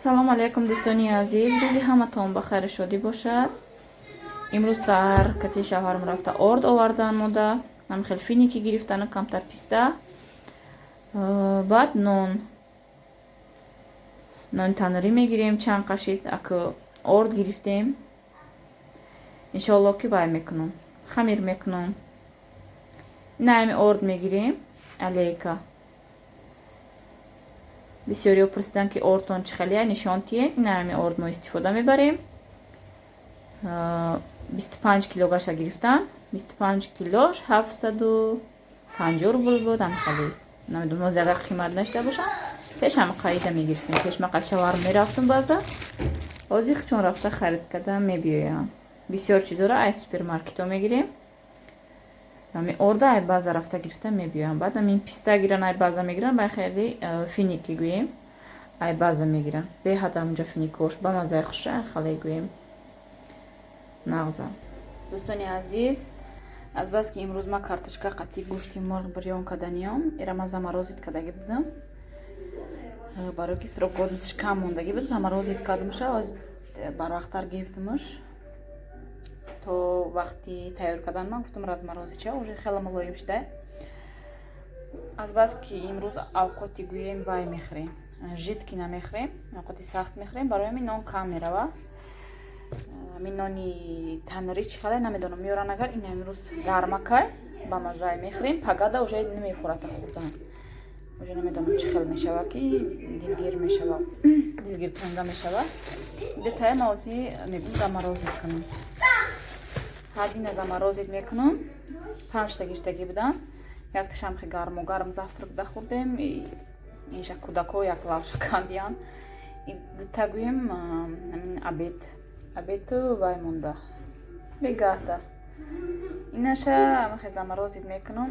Салому алайкум, дӯстони азиз, рӯзи ҳаматон ба хайру шодӣ бошад. Имрӯз саҳар кати шавҳарам рафта орд овардан мода, ҳам хел финики гирифтану камтар писта, баъд нон, нони танурӣ мегирем. Чанд қашид аку орд гирифтем, иншоалло, ки вай мекунам, хамир мекунам. Ина орд мегирем алейка. Бисёриҳо пурсиданд, ки ордтон чӣ хелия, нишон тиен. Ина ҳами орд мо истифода мебарем. 25 кило гаша гирифтан, 25 килош 750 рубл буд. Ҳами хеле, намедонам, ҳозир агар қимат нашуда бошам. Пеш ҳам қарида мегирифтем, пеш ма қашавар мерафтум баъза, ҳозир чун рафта харид карда мебиёям. Бисёр чизоро ай супермаркетҳо мегирем. Ами орда ай база рафта гирифта мебиёям. Баъд амин писта гиран, ай база мегиран, бай хеле финики гӯем, ай база мегиран. Беҳад амунҷа финикош ба маззаи хуша, хале гӯем, нағза. Дӯстони азиз, азбаски имрӯз ма картошка қатӣ гӯшти мурғ бирён карданиём, ира ма заморозить кардагӣ будам, барои ки срок годность ш кам мондагӣ буд, заморозить кардамша, барвақттар гирифтамш. То вақти тайёр кардан ман гуфтам, разморозить ша, уже хеле мулоим шуда. Азбаски имрӯз авқоти гӯем вай мехӯрем, жидкий намехӯрем, авқоти сахт мехӯрем, барои ҳамин нон кам мерава. Ҳамин нони танурӣ чӣ хеле, намедонам, меёран. Агар ин имрӯз гармакай ба маззае мехӯрем, пагада уже намехӯрата хӯрдан, уже намедонам, чӣ хел мешава, ки дилгир мешава, дилгиркунанда мешава. Детая ма ҳозӣ мегум заморозить кунам, ҳадина заморозить мекунам. Панҷта гирифтагӣ будам, якташам хе гарму гарм завтрак да хӯрдем, инша кӯдако як лавша кандиян. Дута гӯем ҳамин обед, обеду вай монда бегаҳда. Инаша ҳамахе заморозить мекунам,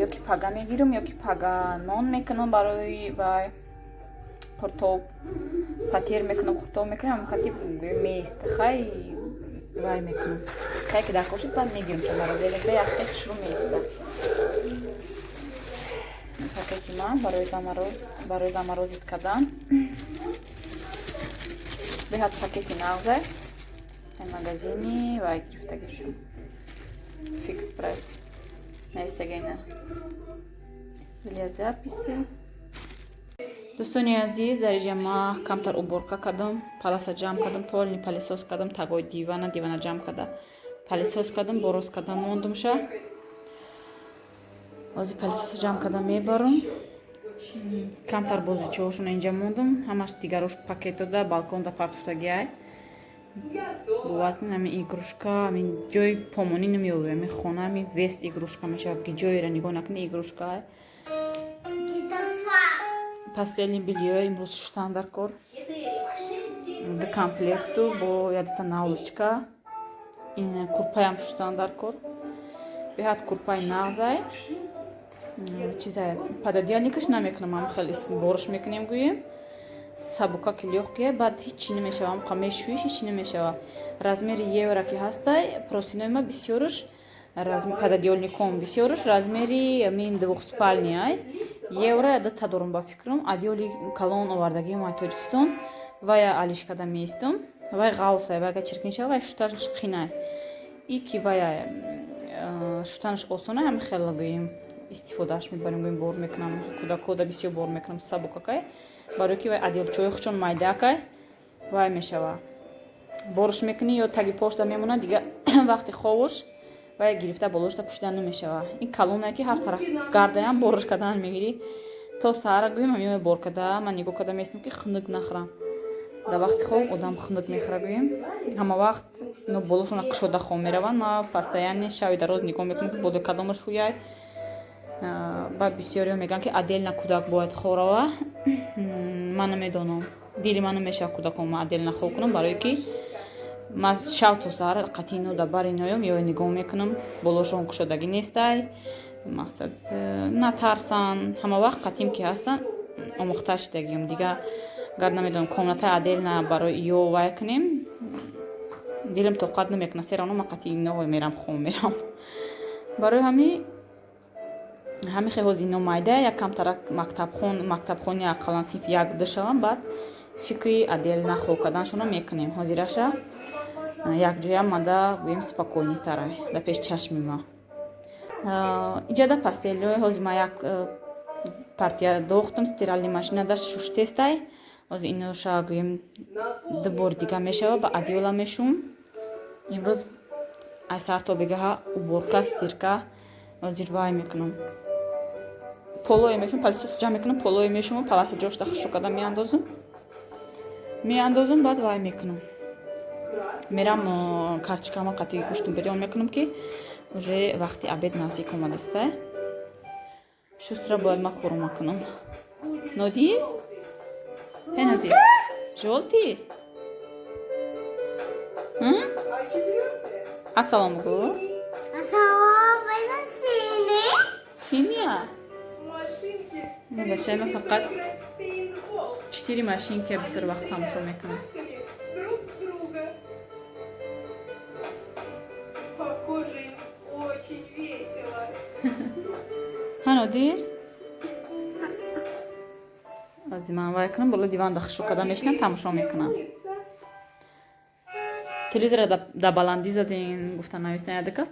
ё ки пага мегирам, ё ки пага нон мекунам, барои вай қуртоб фатир мекунам, қуртоб мекунам, хати меист, хай вай мекунам. Кай ки дар кошид, баъд мегирам заморозить, яхе хушрӯ меиста. Пакети ман барои заморозить кардан беҳад пакети нағзе, магазини вай гирифтаги шу, Фикс Прайс навистагина для записи. Дӯстони азиз, дар инҷа ма камтар уборка кардам, паласа ҷамъ кардам, полный пылесос кардам, тагои дивана ҷамъ карда, пылесос кардам, бороз кардам, мондумша. Ҳозир пылесоса ҷамъ карда мебарам. Камтар бозичаҳошона инҷа мондум, ҳамаш дигарош пакет дода, балконда партофтагиай. Бовар кунед, ҳамин игрушка, ҳамин ҷои помонӣ намеёбем, ҳамин хона ҳамин весь игрушка мешавад, ки ҷоеро нигоҳ накунӣ, игрушка. Постельный бельё имрӯз шуштан дар кор, ду комплекту бо якдута наволочка. Ин курпаям шуштан дар кор. Беҳад курпаи нағзай, чизай пододеяльник аш намекунам, ҳам хеле борш мекунем, гӯем, сабука ки лёгкие, баъд ҳичи намешава, ҳамқа мешӯиш, ҳичи намешава. Размери евро ки ҳастай, простынои ма бисёрш, пододеяльником бисёрш размери мин двухспальный ай евро дута дорум, ба фикрам, одеяли калон овардагиам ай Тоҷикистон, вая алиш карда меистам. Вай ғавсай, вай агар чиркин шава, вай шуштанаш қинай, и ки вая шуштанаш осона. Ҳами хела гӯем, истифодааш мебарем, гӯем, бор мекунам, кӯдакода бисёр бор мекунам, сабукакай, барои ки вай одеялчои хучон майдаакай, вай мешава, борш мекунӣ ё таги пошта мемонад, дига вақти ховуш вай гирифта болошта пӯшида намешава. Ин калонае ки ҳар тараф гардаям борш кардан мегирӣ. То саҳара гӯем, ҳамин бор карда ман нигоҳ карда местам, ки хунук нахӯрам. Дар вақти хоб одам хунук мехӯра, гӯем, ҳама вақт ино болошона кушода хоб мераванд. Ма постоянно шави дароз нигоҳ мекунам, ки болои кадомаш ҳуяй. Баъд бисёриҳо мегӯянд, ки отдельно кӯдак бояд хоб рава. Ман намедонам, дили ман намешавад кӯдаконма отдельно хоб кунам, барое ки ман шав то саҳар қатъи ино дар бар иноём ё нигоҳ мекунам, болошон кушодагӣ нестай, мақсад натарсанд, ҳама вақт қатъим ки ҳастанд, омӯхта шудагиам. Дига гар намедонам, комнатаи отдельно барои ё вай кунем, дилам тоқат намекунад, все равно ман қатъи ино мерам, хоб мерам. Барои ҳамин Ҳамин хел ҳозир ино майда, як камтарак мактабхони ақаллан синфи як ду шавам, баъд фикри отдельно хоб карданашонро мекунем. Ҳозираша якҷоя мада гӯем спокойный тарай дар пеши чашми ма. Иҷада постель ҳои ҳозир ма як партия дохтам, стиральный машина да шуштестай. Ҳозир иноша гӯем ду бори дига мешава, ба одеяло мешум. Имрӯз ай сар то бегаҳа уборка, стирка. Ҳозир вай мекунам, полое мешум, пылесос ҷамъ мекунам, полое мешуму паласа ҷошта хушук карда меандозум, баъд вай мекунам, мерам карточкама қатъи гӯштум бирён мекунам, ки уже вақти обед наздик омадастай. Шустра бояд ма корума кунам. Нодир, э, Нодир, жёлтый. Ассалом гӯ. Ассалом, это синий. Синяя. Бачаи ма фақат четыре машинки бисёр вақт тамошо мекунам. Друг друга. Похоже, им очень весело. Ҳа, Нодир, ази ман вай кунам, боло диванда хушук карда мешинам, тамошо мекунам. Телевизора да баландӣ задем, гуфта нависан ядакас.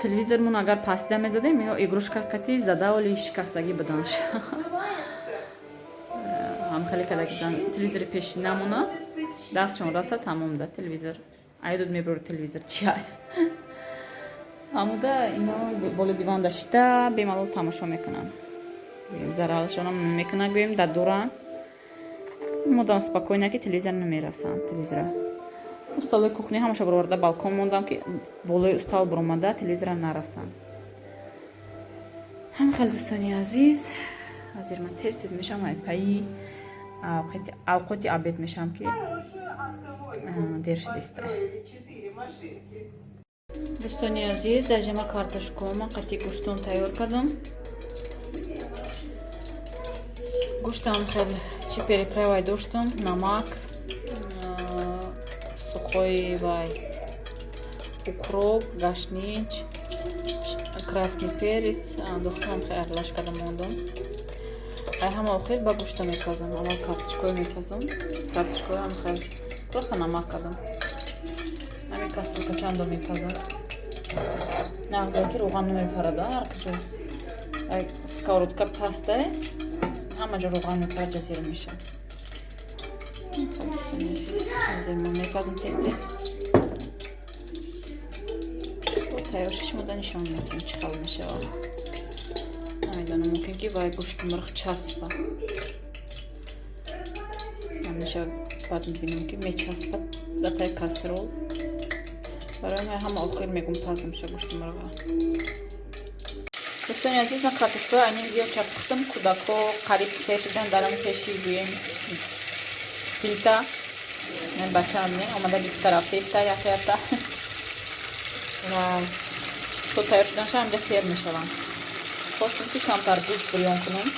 Телевизормон агар пастида мезадем, ё игрушка кати зада, оли шикастагӣ буданш, ҳам хеле кадаги будан. Телевизори пешинамона дастшон раса, тамом да телевизор айдуд мебурд. Телевизор чия ҳамуда ино боло диванда шита бемалол тамошо мекунам, зараршонам мекуна, гӯем дар дуран модам спокойно, ки телевизор намерасанд. Телевизора устолои кухня ҳамаша бароварда балкон мондам, ки болои устол баромада телевизора нарасанд. Ҳам хеле, дӯстони азиз, ҳозир ман тез тез мешавам, ай паи авқоти обед мешавам, ки дер шудиста. Дӯстони азиз, дар ҷама картошкома қатъи гӯштон тайёр кардам. Гӯштам хел чи приправа й доштам: намак, сухой вай укроп, гашнич, красный перец андохтам, хел аралаш карда мондам. Ай ҳама охир ба гӯшта мепазам, аввал картошкое мепазам. Картошкоям хел просто намак кардам, ҳамин кастрюлька чандо мепазам. Нағза ки руған намепарада ҳар куҷо. Сковородка паста, ҳама ҷо руған мепарад, ҷазира мешавад. Мепазам тез тез, тайёр шумо нишон медиҳем, чӣ хел мешавад. Намедонам, мумкин ки вай гӯшти мурғ часпа ҳамеша, баъд мебинам, ки мечаспад дар таи кастрюль. Барои ман ҳама охир мегум пазамша гӯшти мурға. Дӯстони азиз, ман картошкаи айнин зиёд чапухтам. Кӯдакҳо қариб сер шидан дарам пеши, гӯем, плита. Ман бачаам бинем, омада гирифта рафта якта якта ва то тайёр шуданша ҳамҷа сер мешаванд. Хостам, ки камтар гӯшт бирён кунам,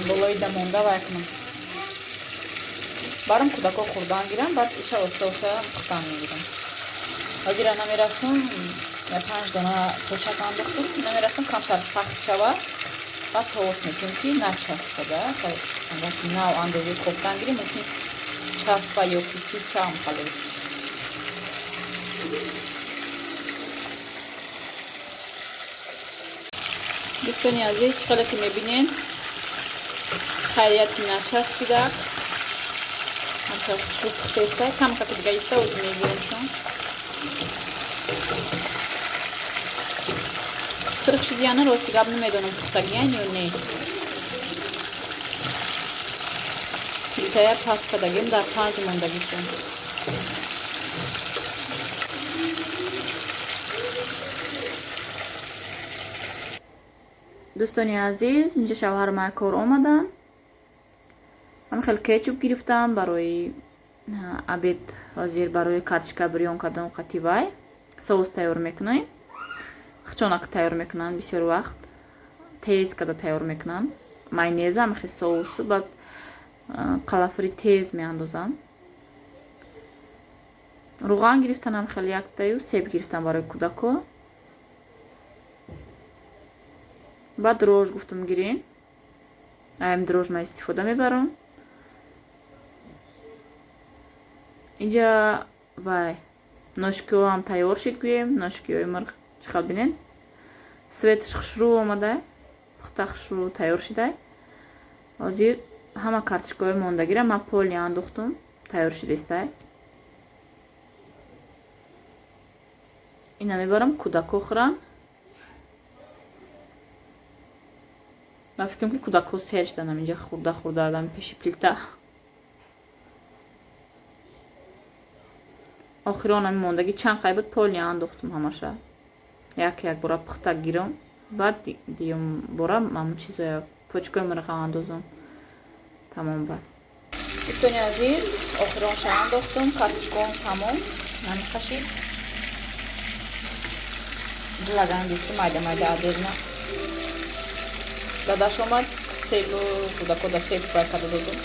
болои дамонда вай кунам, барам кӯдакҳо хӯрдан гирам, баъд иша оста оста пухтан мегирам. Ҳозира намерасум, панҷ дона тошак андохтум, намерасум, камтар сахт шавад, баъд тоос мекунем, ки начаспада. Агар нав андозаи кофтан гирем, мумкин часпа ё ки чам хале. Дӯстони азиз, чӣ хеле ки мебинед, хайрият ки начаспидак, ҳамча шуд, пухтеста. Камкаки дига иста, оз мегиремшон. Сирх шудияна, рости гап, намедонам, пухтагиян ё не. Плитая паст кардагим, дар панҷ мондагишон. Дӯстони азиз, инҷа шавҳари ман кор омаданд. Ҳамин хел кетчуп гирифтам барои обед. Ҳозир барои картошка бирён кардам, қати вай соус тайёр мекунем. Хчонак тайёр мекунанд, бисёр вақт тез карда тайёр мекунанд. Майонеза, ҳамин хел соусу, баъд қалафури тез меандозанд. Руған гирифтанам хеле яктаю, себ гирифтам барои кӯдако. Баъд дрожж гуфтам гирин. Аям дрожж ма истифода мебарам. Инҷа вай ношкиҳо ҳам тайёр шид гӯем, ношкиҳои мирғ чӣ хел бинен. Светаш хушрӯ омада, пухта хушрӯ тайёр шидай. Ҳозир ҳама картошкаҳои мондагиро ман поли андохтум, тайёр шидистай. Ина мебарам кӯдако хӯранд. Ман фикрам ки кӯдакҳо сер шиданам инҷа хурда хурда дам пеши плита. Охирон ҳами мондагӣ чанд қай буд поли андохтум ҳамаша. Як як бора пухта гирам, баъд диюм бора ҳамун чизоя почкаи мирға андозам. Тамом баъд. Дӯстони азиз, охиронша андохтум, картошкаом тамом, намехашид. Ду лаган гирифтум, майда майда отдельно. Дадаш омад, себу кӯдако да себ фрай карда додум.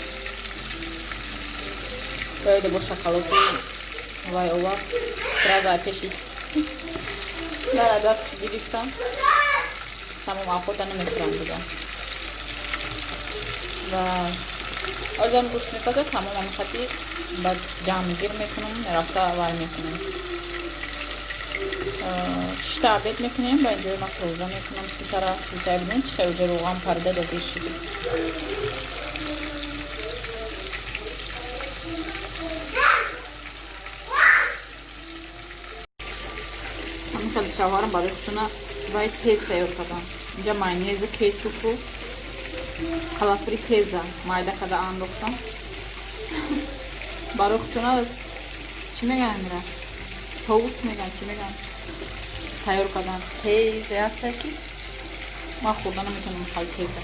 Бояде бо шоколади вай овард, сразу ай пеши дар дастш гирифтам. Тамом авқота намехӯрам дига. Ва ҳозирам гӯшт мепазад, тамом ҳамихати баъд ҷамъгир мекунам, рафта вай мекунам. Шишта обед мекунем, ба инҷои ман тоза мекунам плитара. Плитаи бинед чӣ хел уже рӯған парида ҷазир шуд. Ҳамин хеле шавҳарам барои худшона вай тез тайёр кардам. Инҷа майонезу кетчупу калафури теза майда карда андохтам. Барои худшона чӣ мегӯянд мира? Соус мегӯянд, чӣ мегӯянд? Тайёр кардан тезе ҳаста ки ман хӯрда наметавонам хеле теза.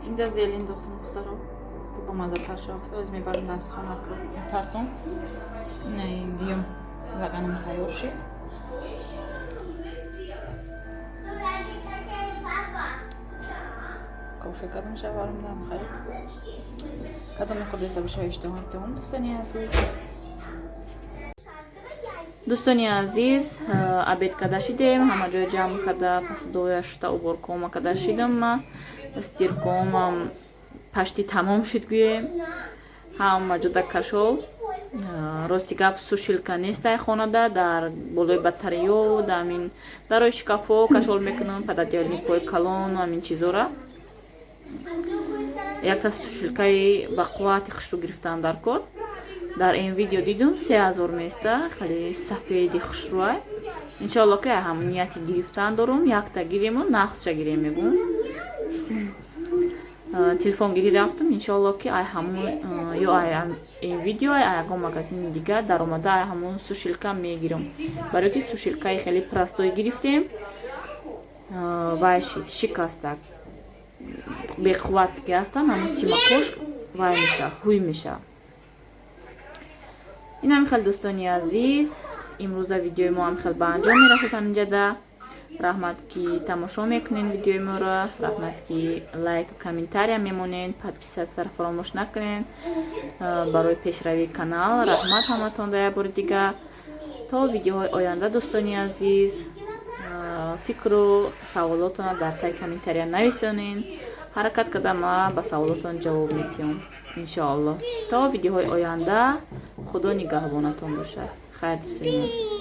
Инда зелин дохтам духтаро. Бо маззатар шава гуфта, ҳозир мебарам дастхона мепартом. Диюм лаганам тайёр шид. Кофе кардам шаварам дам хеле. Кадом мехӯрдеста боша иштиҳо метавон дӯстони азиз. Дӯстони азиз, обед карда шидем, ҳама ҷой ҷамъ карда, пасдоя шута уборкома карда шидам ма. Стиркомам пашти тамом шид гӯем. Ҳама ҷода кашол. Рости гап сушилка нестай хонада, дар болои батареё, дар ҳамин дарои шкафо кашол мекунам, пододеяльникҳои калон ва ҳамин чизора. Якта сушилкаи ба қуввати хушрӯ гирифтан дар кор. Дар ин видео дидум 3000 места, хеле сафеди хушрӯай. Иншоалло ки ҳам нияти гирифтан дорум, якта гирему нақдша гирем мегум. Телефон гирӣ рафтум, иншоалло ки ай ҳамун ё ай ин видео ай ягон магазини дигар даромада ай ҳамун сушилка мегирам. Барои ки сушилкаи хеле простой гирифтем, вай шид, шикастак. Беқувват ки ҳастанд, ҳамун симакош вай мешавад, ҳуй мешавад. Ин ҳамин хел дӯстони азиз, имрӯза видеои мо ҳамин хел ба анҷом мерасад ҳаминҷада. Раҳмат ки тамошо мекунед видеои моро, раҳмат ки лайку комментария мемонед, подписатсияро фаромӯш накунед барои пешравии канал. Раҳмат ҳаматон дар як бори дигар. То видеоҳои оянда дӯстони азиз, фикру саволотонро дар таи комментария нависонед. Ҳаракат карда ма ба саволотон ҷавоб медиҳам иншоалло. То видеоҳои оянда худо нигаҳбонатон бошад. Хайр дӯстони азиз.